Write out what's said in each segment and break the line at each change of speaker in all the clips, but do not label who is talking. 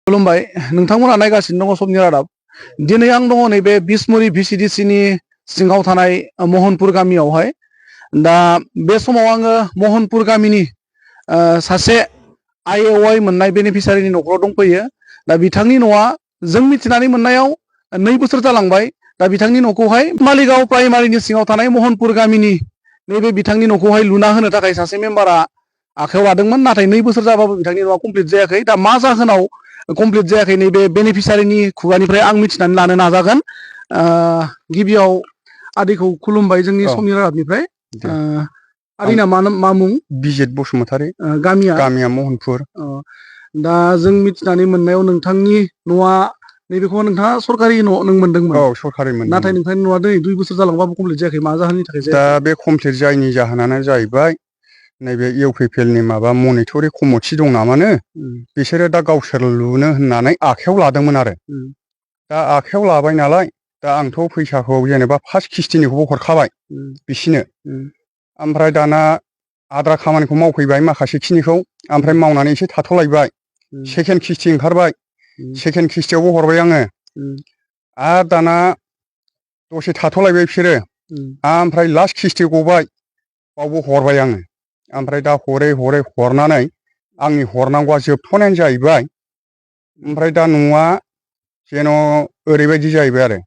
खुलुमबाय नोंथांमोना नायगासिनो दङ समनि रादाब दिनै आं दङ नैबे बिसमुरि भिसिडिसिनि सिङाव थानाय महनपुर गामियावहाय दा बे समाव आङो महनपुर गामिनि सासे आइअआइ मोननाय बेनिफिसारिनि न'खराव दंफैयो दा बिथांनि न'आ जों मिथिनानै मोननायाव 2 बोसोर जालांबाय दा बिथांनि न'खौहाय मालिगाव प्राइमारिनि सिङाव थानाय महनपुर गामिनि नैबे बिथांनि न'खौहाय लुना होनो थाखाय सासे मेम्बारा आखायाव लादोंमोन नाथाय 2 बोसोर जाबाबो बिथांनि न'आ कमप्लिट जायाखै दा मा जाहोनाव कमप्लिट जायाखै नैबे बेनिफिसारिनि खुगानिफ्राय आं मिथिनानै लानो नाजागोन गिबियाव आदैखौ खुलुमबाय जोंनि समनि रादाबनिफ्राय आदैना मा मुं
बिजेट बसुमतारी
गामिया
महनपुर
दा जों मिथिनानै मोननायाव नोंथांनि न'आ नैबेखौ नोंथाङा सरकारि न' नों मोनदोंमोन
सरकारि
नाथाय नोंथांनि न'आ दिनै 2 बोसोर जालांबाबो कमप्लिट जायाखै मा जाहोननि थाखाय
दा बे कमप्लिट जायैनि जाहोनानो जाहैबाय नैबे इउपिपिएलनि माबा मनिटरि कमिटि दं नामानो बिसोरो दा गावसोर लुनो होननानै आखायाव लादोंमोन आरो दा आखायाव लाबाय नालाय दा आंथ' फैसाखौ जेनेबा फार्स्ट किस्तिनिखौबो हरखाबाय बिसिनो ओमफ्राय दाना आद्रा खामानिखौ मावफैबाय माखासे खिनिखौ ओमफ्राय मावनानै एसे थाथ'लायबाय सेकेन्ड किस्ति ओंखारबाय सेकेन्ड किस्तियावबो हरबाय आङो आरो दाना दसे थाथ'लायबाय बिसोरो ओमफ्राय लास्ट किस्ति गबाय बावबो हरबाय आङो ओमफ्राय दा हरै हरनानै आंनि हरनांगौआ जोबथ'नायानो जाहैबाय ओमफ्राय दा न'आ जेन' ओरैबायदि जाहैबाय आरो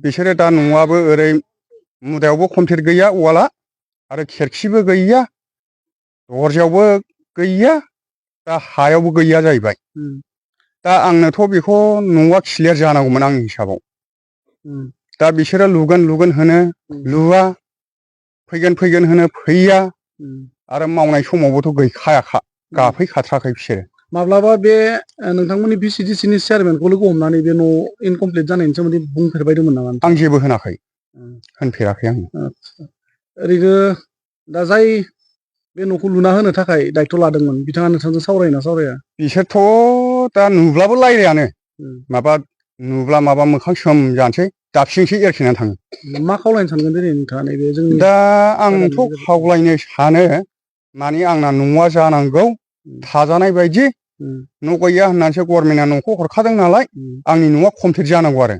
बिसोरो दा न'आबो ओरै मुदायावबो कमप्लिट गैया वाला आरो खेरखिबो गैया दरजायावबो गैया दा हायावबो गैया जाहैबाय दा आंनोथ' बेखौ न'आ क्लियार जानांगौमोन आंनि हिसाबाव दा बिसोरो लुगोन होनो लुवा फैगोन होनो फैया आरो मावनाय समावबोथ' गैखायाखा गाफैखाथ्राखै बिसोरो
माब्लाबा बे नोंथांमोननि भिसिडिसिनि चेयारमेनखौ लोगो हमनानै बे न' इनकमप्लिट जानायनि सोमोन्दै बुंफेरबायदोंमोन नामा
आं जेबो होनाखै होनफेराखै आं
ओरैनो दा जाय बे न'खौ लुना होनो थाखाय दायथ' लादोंमोन बिथाङा नोंथांजों सावरायोना सावराया
बिसोरथ' दा नुब्लाबो रायलायानो माबा नुब्ला माबा मोखां सोम जानोसै दाबसिंसो एरखेनानै थाङो
मा खावलायनो सानगोन दिनै नोंथाङा नैबे जोंनि
दा आंथ' खावलायनो सानो माने आंना न'आ जानांगौ थाजानाय बायदि न' गैया होननानैसो गभर्नमेन्टआ न'खौ हरखादों नालाय आंनि न'आ कमप्लिट जानांगौ आरो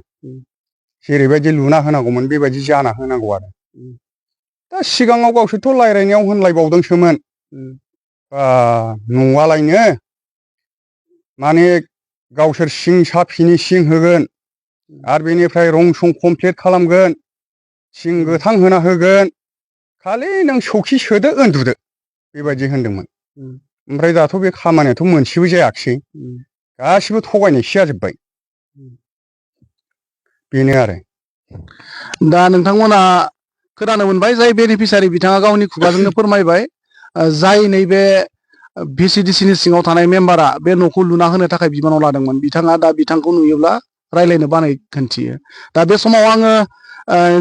जेरैबायदि लुना होनांगौमोन बेबायदि जाना होनांगौ आरो दा सिगाङाव गावसोरथ' रायज्लायनायाव होनलायबावदोंसोमोन न'आलायनो माने गावसोर सिं फिनिसिं होगोन आरो बेनिफ्राय रं सं कमप्लिट खालामगोन थिं गोथां होना होगोन खालि नों सौखि सोदो उन्दुदो बेबायदि होनदोंमोन ओमफ्राय दाथ' बे खामानियाथ' मोनसेबो जायाखिसै गासिबो थगायनायसो जाजोब्बाय बेनो आरो
दा नोंथांमोना खोनानो मोनबाय जाय बेनिफिसारि बिथाङा गावनि खुगाजोंनो फोरमायबाय जाय नैबे भिसिडिसिनि सिङाव थानाय मेम्बारा बे न'खौ लुना होनो थाखाय बिबानाव लादोंमोन बिथाङा दा बिथांखौ नुयोब्ला रायज्लायनो बानाय खोन्थियो दा बे समाव आङो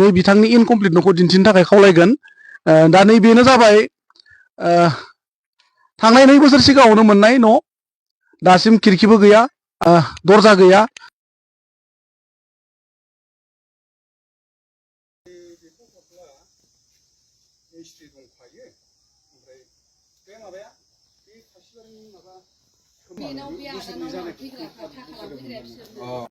नै बिथांनि इनकमप्लिट न'खौ दिन्थिनो थाखाय खावलायगोन दा नैबेनो जाबाय थांनाय 2 बोसोर सिगाङावनो मोननाय न' दासिम खिरखिबो गैया दरजा गैया
मिस्ट्रि दंखायो ओमफ्राय बे माबाया बे खासिबारिनि माबा